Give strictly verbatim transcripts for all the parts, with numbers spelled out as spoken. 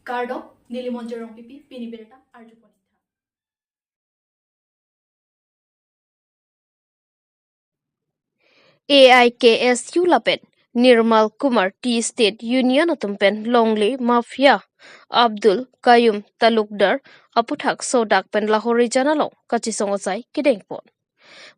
Kardom, neli Monjir Rongpipi, pini birta arjupon. A I K S U lapen Nirmal Kumar Tea State Union atum pen longle mafia Abdul Qayyum Talukdar aputhak sodak pen Lahorijan along kachesong asai kedengpon.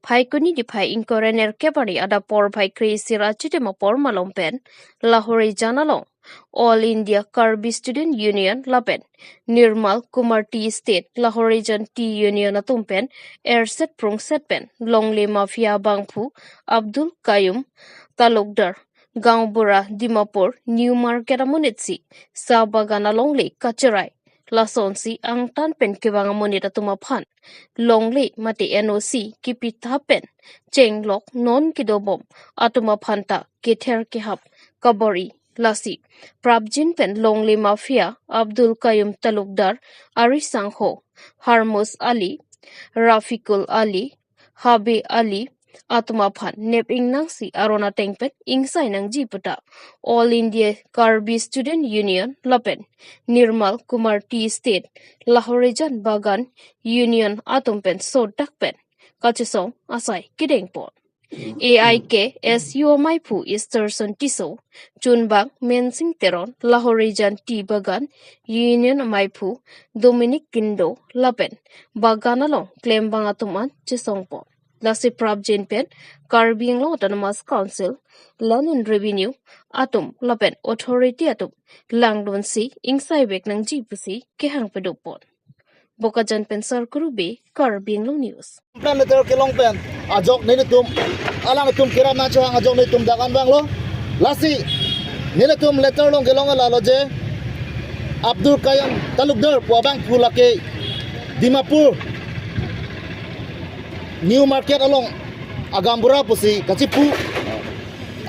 Phaikuni niphai ingkoi ra nerkep arni adap porphai kre-isi ra chitim apor malom pen Lahorijan along All India Karbi Student Union lapen Nirmal Kumar Tea State Lahorijan Tea Union atum pen erset prungset pen longle mafia abangphu Abdul Qayyum Talukdar, Gaonbura, Dimapur New Market amonit si sa bagan alongle kacherai, lasonsi angtan pen kevang amonit atum aphan longle mate N O C kepitha pen chenglok non kedobom atum aphan ta kether kehap kabor-i. Lasi prapjin pen longle mafia Abdul Qayyum Talukdar, ari sangho Harmos Ali, Rafikul Ali, Habe Ali atum aphan nep ingnangsi aron ateng pen ingsai nangji puta All India Karbi Student Union lapen Nirmal Kumar Tea State Lahorijan Bagan Union atum pen sodak pen kachesong asai kedengpon. A I K S U amaiphu Easterson Tisso, chunbang Mensing Teron, Lahorijan Tea Bagan Union amaiphu Dominic Kindo lapen bagan along klembang atum an chesongpon. Lasi prapjin pen Karbi Anglong Autonomous Council, Land and Revenue atum lapen authority atum langdunsi ingsaivek nangji pusi kehang padopon. Bokajan pen Sarkuru Bey, Karbi Anglong News. Plan letter kelong pen ajok nelitum, alangtum kerap nangchehang ajok nelitum dak an vanglo. Lasi nelitum letter along kelong lalo je Abdul Qayyum Talukdar pu abangphu lake Dimapur New Market along a gaonbura pusi kachipu.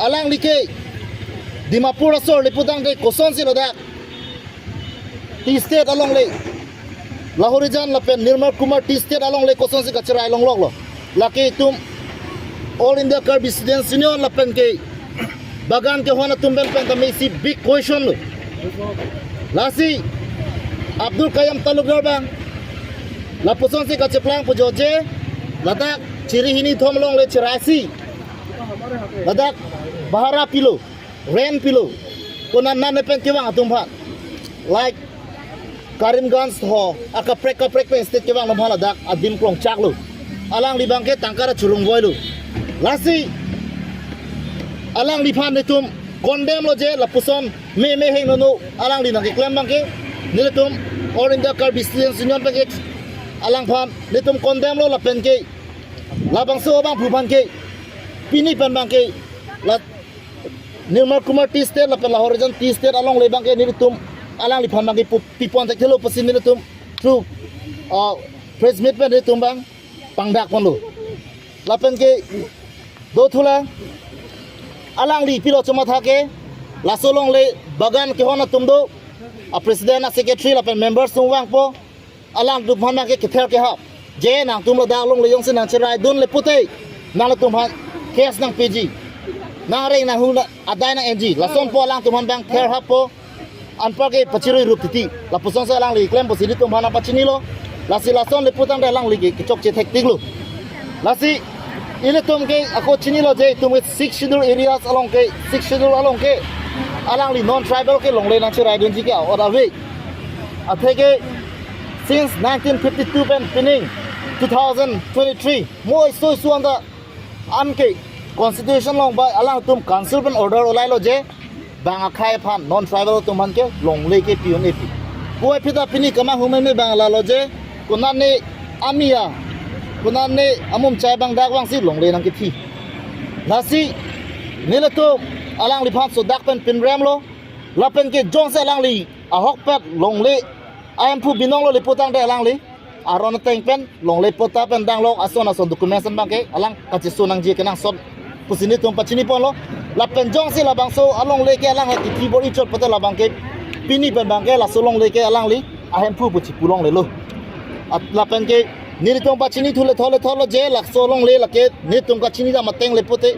Alangli ke Dimapur asor le putangte kosonsi ladak Tea State alongle, Lahorijan lapen Nirmal Kumar Tea State alongle kosonsi kacherai longloklo? Lake itum All India Karbi Students Union lapen ke bagan kehon atum pen pen tame isi big question lo. Lasi Abdul Qayyum Talukdar abang lapusonsi kacheplang pu jo je, ladak chiri hini thom alongle cheraisi, ladak bahara pilo, rent pilo, konat nan pen kevang atum aphan, like Karimganj ho akaprek kaprek pen state kevang atum aphan ladak adim klongchaklo. Alangli abangke tangka ra churung voilo. Lasi alangliphan netum condemn lo je lapuson me me heng nono alangli nangkeklem abangke, nelitum All India Karbi Students Union pen ke alangphan netum condemn lo lapen ke labangso abangphu aphan ke pini pen abangke la Nirmal Kumar Tea State lapen Lahorijan Tea State alongle abangke nelitum alangliphan abangke pu- pipon thekthelo pusi nelitum through, uh, press meet pen nelitum abang pangdakponlo. Lapen ke do thulang, alangli pilo chomatha ke, laso alongle bagan kehon atum do, a president, a secretary lapen members atum vangpo. Alangtum aphan abangke kether kehap je nangtum ladak alongle jongsi nangcheraidunle pute nangtum aphan case nangpiji, nangreng nanghu na adai nang-enji, lasonpo alangtum aphan abang therhappo. Anparke pachirui rup titi lapusonsi alangli klem pusi nelitum aphan nangpachinilo. Lasi lason le putangte alangli ke kechokche thektiklo. Lasi ilitum ke ako chinilo je itum ke Sixth Schedule areas along ke, Sixth Schedule along ke alangli non tribal ke longle nangcheraidunji ke a-ot ave. Atheke since nineteen fifty-two pen pining two thousand twenty-three mo isoi suanda anke constitution along ba alangtum council pen order olailo je bang akhei aphan, non tribal atum aphan ke longle ke pi-un-e pi. Puvoiphit ta pini kemahumeme abang lalo je konane amia, konane amumchai abang dak vangsi longle nangkethi. Lasi nelitum alangliphan sodak pen pinremlo, lapen ke jongsi alangli ahokpet longle ahemphu binonglo le putangte alangli aron ateng pen longle patta pen danglok ason ason documents an abangke alang kacheso nangji kenangsot pusi nelitum pachiniponlo. Lapen jongsi labangso alongle ke alang kethi bor-i chot pute labangke pini pen abangke laso alongle ke alangli ahemphu pu chipu longlelo. At lapen ke nelitum pachinithu lethol lethol je laso alongle lake nelitum kachinidam ateng le pute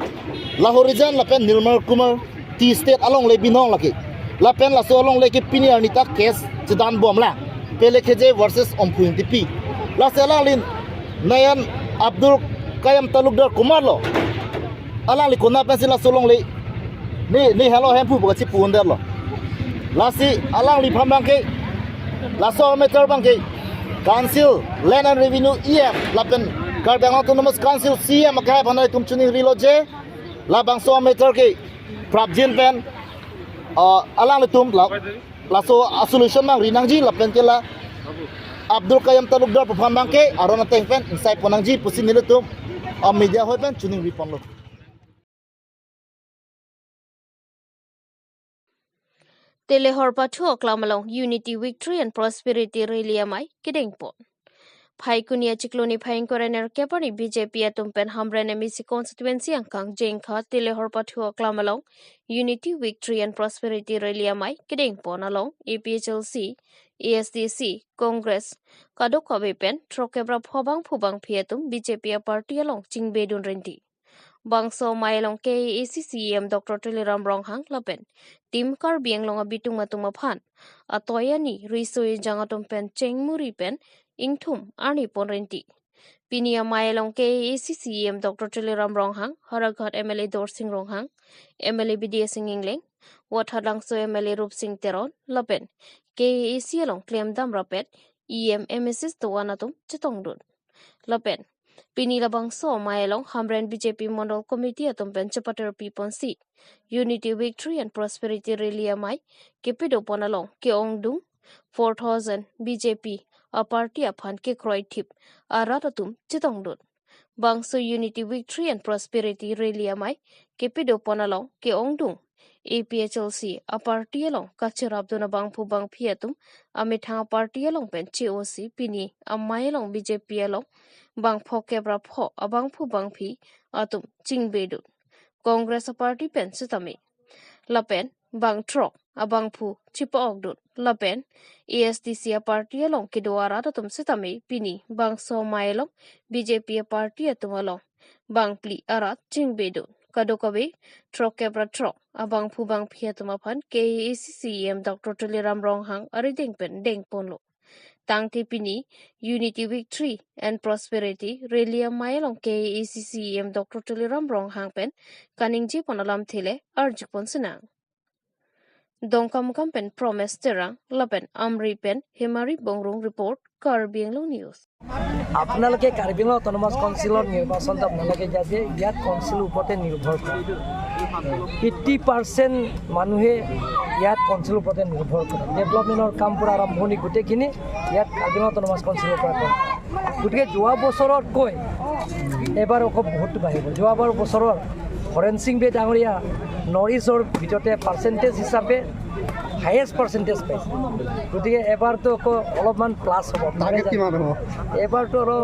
Lahorijan lapen Nirmal Kumar Tea State alongle binong lake. Lapen laso alongle ke pini arni ta case chedan bomlang. Pelekheje versus Omphu Engtipi. Lasi alangli Nayan Abdul Kayam Talukdar komatlo. Alangli konat pensi laso alongle ne, ne halo Hemphu boga chipu-un detlo. Lasi alangliphan abangke, laso matter abangke Council, Land and Revenue E M lapen Karbi Anglong Autonomous Council C E M akehai aphan itum chiningrilo je, labangso matter ke prapjin pen, ah, alanglitum la, laso a-solution abang ri nangji lapen ke la Abdul Kayam Talukdar aphan abangke aron ateng pen ingsai pon nangji pusi nelitum, ah, media hoi pen chiningri ponlo. Telehorpathu aklam along Unity, Victory and Prosperity Rally amei kedeng pon. Phaikuni achiklo niphai ingkoi ra nerkep arni B J P atum pen Hamren M A C constituency angkang Jengkha Telehorpathu aklam along Unity, Victory and Prosperity Rally amei kedeng pon along A P H L C, A S D C, Congress, kadokave pen throkkep ra pho abangphu abangphi atum B J P aparty along chingbedun rinti. Bangso amei along K A A C C E M Doctor Tuliram Ronghang lapen Team Karbi Anglong abitung atum aphan atoi ani riso ejang atum pen chengmuri pen ingthum arni pon rinti. Pini amei along K A A C C E M Doctor Tuliram Ronghang, Howraghat M L A Dorsing Ronghang, M L A Bidya Sing Engleng, Wathatlangso M L A Rupsing Teron lapen K A A C along klemdam rapet E M, M A Cs do-an atum chetongdun. Lapen pini labangso amei along Hamren B J P Mondol Committee atum pen chepaterpi ponsi Unity, Victory and Prosperity Rally amei kepedo pon along ke-ongdung four thousand B J P aparty aphan kekroithip arat atum chetongdun. Bangso Unity, Victory and Prosperity Rally amei kepedo pon along ke-ongdung A P H L C aparty along kacherapdun abangphu abangphi atum amethang aparty along pen che-osi pini amei along B J P along bang pho kep ra pho abangphu abangphi atum chingbedun. Congress aparty pen sitame lapen bang throk abangphu chipa-okdun lapen A S D C aparty along kedo arat atum sitame pini bangso amei along B J P aparty atum along bangphli arat chingbedun. Kadokave throkkep ra throk abangphu abangphi atum aphan K A A C C E M Doctor Tuliram Ronghang arideng pen deng ponlo. Tangte pini Unity, Victory and Prosperity Rally amei along K A A C C E M Doctor Tuliram Ronghang pen kaningje pon alamthe le arju pon sinang. Dongkamukam pen Promise Terang lapen Amri pen Hemari Bongrung report, Karbi Anglong News. আপোনালোকে কাৰ্বি আংলং অট'নমাছ কাউন্সিলৰ নিৰ্বাচনত আপোনালোকে যে আছে, ইয়াত কাউন্সিলৰ ওপৰতে নিৰ্ভৰ কৰে। এইটি পাৰ্চেণ্ট মানুহে ইয়াত কাউন্সিলৰ ওপৰতে নিৰ্ভৰ কৰে। ডেভেলপমেণ্টৰ কামবোৰ আৰম্ভণি গোটেইখিনি ইয়াত কাৰ্বি আংলং অট'নমাছ কাউন্সিলৰ পৰা কৰে। গতিকে যোৱা বছৰতকৈ এইবাৰ আকৌ বহুত বাঢ়িব। যোৱাবাৰ বছৰৰ হৰেণ সিং বে ডাঙৰীয়া নৰ্থ ইষ্টৰ ভিতৰতে পাৰ্চেণ্টেজ হিচাপে হায়েষ্ট পাৰ্চেণ্টেজ পাইছে। গতিকে এবাৰতো আকৌ অলপমান প্লাছ হ'ব। টাৰ্গেট কিমান হ'ব? এবাৰতো আৰু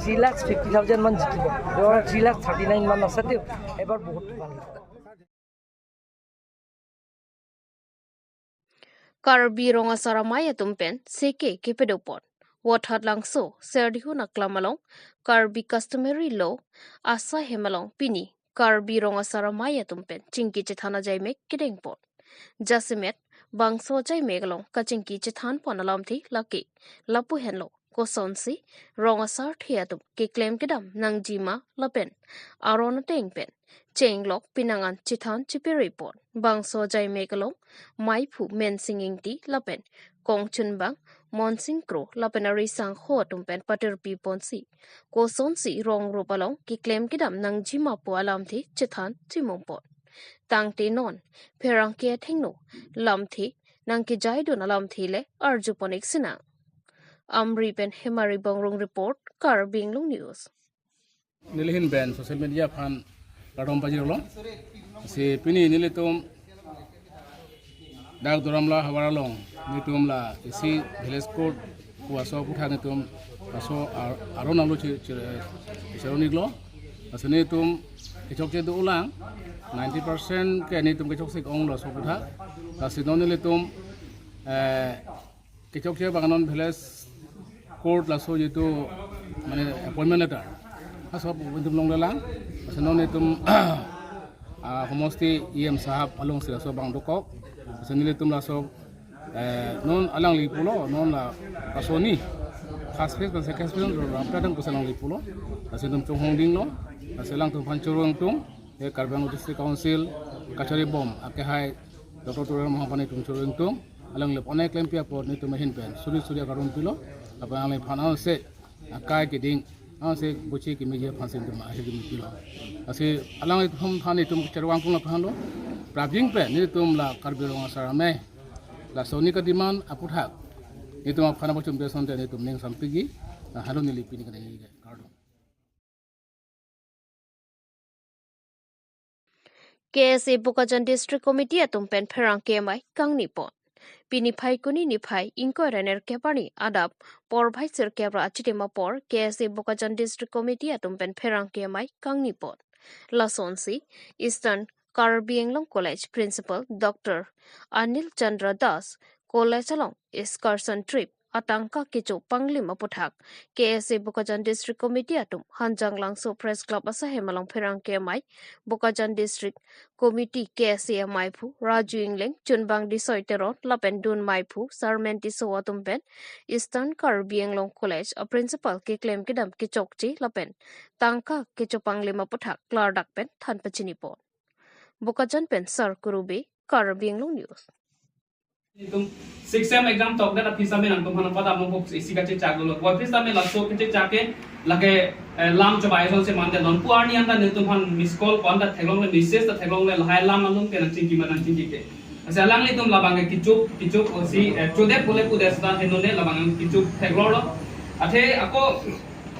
থ্ৰী লাখ ফিফটি থাউজেণ্ড মান জিকিব। যোৱাবাৰ থ্ৰী লাখ থাৰ্টি নাইন মান আছে, তেওঁ এবাৰ বহুত ভাল হ'ব। Karbi Rong Asar Amei atum pen seke kepedo pon. Wathatlangso Serdihun aklam along Karbi customary law asai hem along pini Karbi Rong Asar Amei atum pen chingki chethan ajaimek kedeng pon. Jasemet bangso ajaimek along kachingki chethan pon alamthe lake lapu henlo, kosonsi rong asarthe atum keklem kedam nangji ma lapen aron ateng pen chenglok pinangan chethan chepere pon. Bangso ajaimek along meiphu Mensing Ingti lapen kongchunbang Monsing Kro lapen ari sangho atum pen paterpi ponsi kosonsi rong rup along keklem kedam nangji ma pu alamthe chethan chimum pon. Tangte non pherangke athengno lamthe nangkejaidun alamthe le arju pon-ik sinang. Amri pen Hemari Bongrung report, Karbi Anglong News. Nelihin pen social media aphan kardom pajirlo. Si pini nelitum dak Duar Amla havar along nelitum la isi village court pu aso aputhak nelitum aso ar-, aron alo chi, chi, chiron-iklo. Lasi nelitum kechokche dolang, ninety percent ke nelitum kechokche onglo aso aputhak. Lasi non nelitum, eh, kechokche abang non village court laso jitu mane appointment letter, aso aputhak nelitum longlelang. Lasi non nelitum Ah, homosti E M sahab alongsi laso abang dokok. Lasi nelitum laso, eh, non alangli pulo, non la laso ni first phase, second phase, rap tadang pusi alangli pulo. Lasi nelitum chonghong dinglo, lasi alangtum aphan choro ingtung, eh, Karbi Anglong District Council kachari bom akehai Doctor Tuliram Ronghang aphan nelitum choro ingtung, alangli pon-e klempi apot nelitum ahin pen suri suri akarum pilo, apot alangliphan anse akai keding, anse bochi kemeji aphan si nelitum ahirjume pilo. Lasi alanglitum aphan nelitum choro ingtung lapu-an lo, prapjin pen nelitum la Karbi Anglong asar amei, laso ni kademand aputhak nelitum aphan apachum pe asonte nelitum ning sampiji, la halo neli pini kadai kardom. K S A Bokajan District Committee atum pen pherangke amei kangni pon. Pini Phaikuni niphai ingkoi ra nerkep arni adap porphai sirkep ra achitim apor K S A Bokajan District Committee atum pen pherangke amei kangni pon. Lasonsi Eastern Karbi Anglong College Principal Doctor Anil Chandra Das College along excursion trip atangka kecho panglim aputhak K S A Bokajan District Committee atum Hanjanglangso Press Club asahem along pherangke amei Bokajan District Committee K S A amaiphu Raju Engleng, Chunbang Disoi Teron lapen dun maiphu Sarmen Tisso atum pen Eastern Karbi Anglong College a Principal keklem kedam kechokche lapen tangka kecho panglim aputhak klardak pen than pachini pon. Bokajan pen Sar Kurube, Karbi Anglong News. Itum six sem exam tokdet aphi sitame nangtum aphan padam mo isi kachechak dolo. Aphi sitame laso kachechak ke lake, eh, lam chobai asonsi mande, nonpu arni anta nelitum aphan miss call ko-an ta theklongle, message ta theklongle, lahai alam along ke nangchingki ma nangchingki ke. Lasi alanglitum labang ke kecho kecho osi, eh, chodet pule pudet seta henone labang kecho theklonglo. Athe ako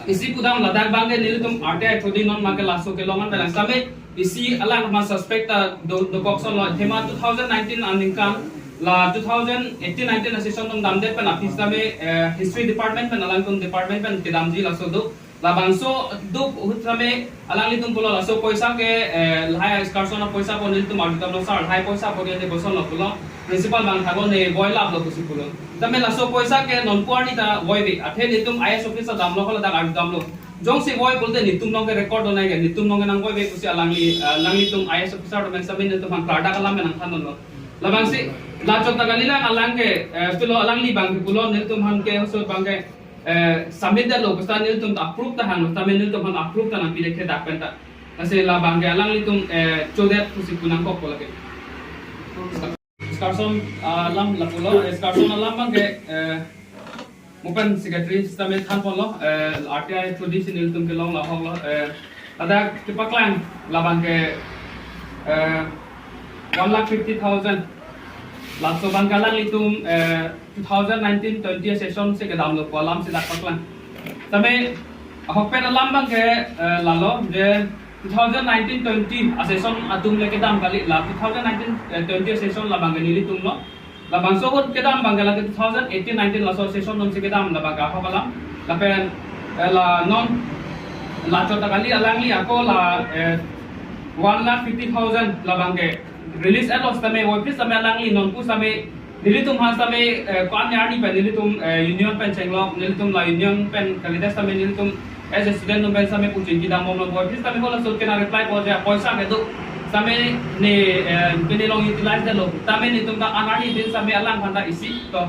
isi pudam ladak abang ke nelitum R T I through di non abang ke laso kelong an balang sitame isi alang ma suspect ta do, dokok solo. Athema two thousand nineteen aningkan la two thousand eighteen nineteen a session atum damdet pen aphi sitame, eh, History Department pen alangtum department pen kedamji laso do. Labangso do ahut sitame alanglitum pulo laso poisa ke, eh, lahai excursion apoisa pu nelitum arjudamlo sir, lahai poisa pu ke de boson lo pulo. Principal abang thago ne boi laplo pusi pulo. Tame laso poisa ke nonpu arni ta voive. Athe nelitum I A S officer damlo, hala dak arjudamlo. Jongsi voi pulote nelitum along ke record do nai ke, nelitum along ke nangvoive pusi alangli, ah, alanglitum I A S officer atum sitame nelitum aphan klardak alam nangthanlo. Labangsi, la chot ta kalilang alang ke, eh, pulo alangli abang ke pulo nelitum aphan ke hosot abang ke, eh, submit detlo, pusi nelitum ta approve ta hang, sitame nelitum aphan approve ta nangpidetke dak pen ta. Lasi labang ke alanglitum, eh, chodet pusi pu nangkok pulo ke. Excursion, ah, alam lapulo, excursion alam abang ke, eh, mo pen secretary sitame thanponlo, eh, R T I through di si nelitum kelong lahoklo, eh, ladak kepaklang labang ke, eh, one lakh fifty thousand. Laso abang ke alanglitum, eh, two thousand nineteen twenty session si kedamlo pu alam si dak paklang. Tame ahok pen alam abang ke, eh, lalo je two thousand nineteen twenty a session atum le kedam kali, la two thousand nineteen, eh, twenty session labang ke nelitum lo. Labangso ahut kedam abang ke la two thousand eighteen nineteen laso session atum si kedam labang ke ahok alam. Lapen, eh, la non la chot ta kali alangli ako la, eh, one lakh fifty thousand labang ke release etlo sitame, office sitame alangli nonpu sitame nelitum aphan sitame, eh, ko-an arni pen nelitum, eh, union pen chenglok, nelitum la union pen kalidet sitame nelitum as a student atum pen sitame puchingki dambomlo, office sitame halaso ke nang reply po je poisa kedo sitame ne, eh, pini along utilize detlo. Tame nelitum ta an arni din sitame alang aphan ta isi to,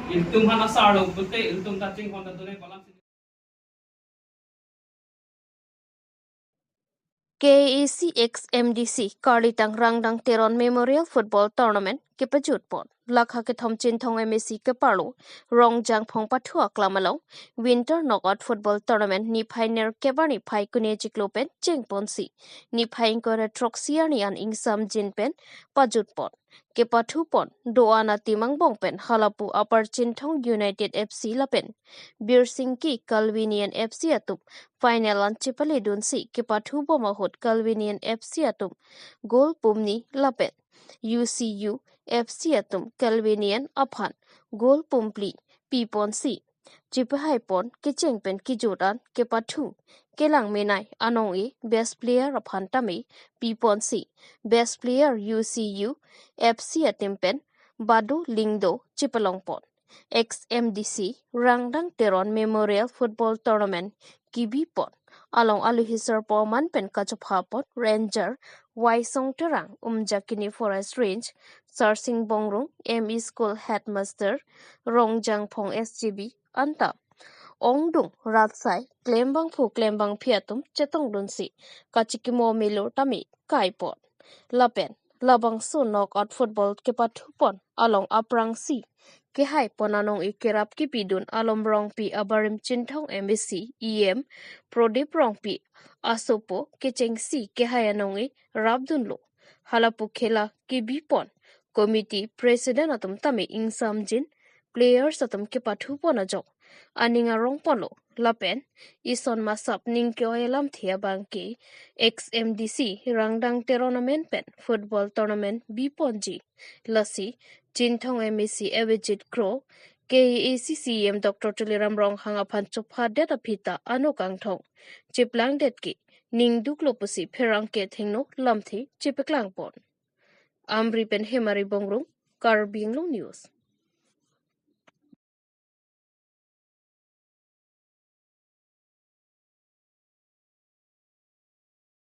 ilitum aphan asar lo pulote ilitum ta chinghon ta done kolam. K A A C ex M D C Karlitang Rangdang Teron Memorial Football Tournament kepajut pon. Lakha kethom Chinthong M A C keparlo Rongjang Phongpathu aklam along Winter Knockout Football Tournament niphai nerkep arni Phaikuni achiklo pen chengponsi niphai ingkoi ra throksi arni an ingsamjin pen pajut pon. Kepathu pon do-an atim angbong pen halapu Upper Chinthong United F C lapen Birsingki Calvinian F C atum final an chepaledunsi kepathu bom ahut Calvinian F C atum goal pumni lapen U C U F C atum Calvinian aphan goal pumphli piponsi chepahai pon kecheng pen kejut an kepathu kelang menei anong-e best player aphan tame piponsi best player U C U F C ateam pen Badu Lyngdoh chepalong pon. Ex M D C Rangdang Teron Memorial Football Tournament kebi pon. along aluhi sirpo aman pen kachopha apot Ranger Waisong Terang, Umjakini Forest Range, Sarsing Bongrung, M E School Headmaster Rongjangphong S G B anta ongdung ratsai klembangphu klembangphi atum chetongdunsi kachikimo melo tame kaipon. Lapen labangso knockout football kepathupon along aphrangsi kehaipon anong-e kerap kepidun Alom Rongpi abarim Chinthong M A C, E M Prodip Rongpi asopo kechengsi kehai anong-e rapdunlo. Halapu khela kebipon committee president atum tame ingsamjin players atum kepathupon ajok aning arongponlo. Lapen ison masap ning ke-oi alamthe abangke ex M D C Rangdang Teron amen pen football tournament biponji. Lasi Chinthong M A C Avijit Kro, K A A C C E M Doctor Tuliram Ronghang aphan chophadet aphi ta ano kangthong cheplangdet ke ningduklo pusi pherangke athengno lamthe chepaklangpon. Amri pen Hemari Bongrung, Karbi Anglong News.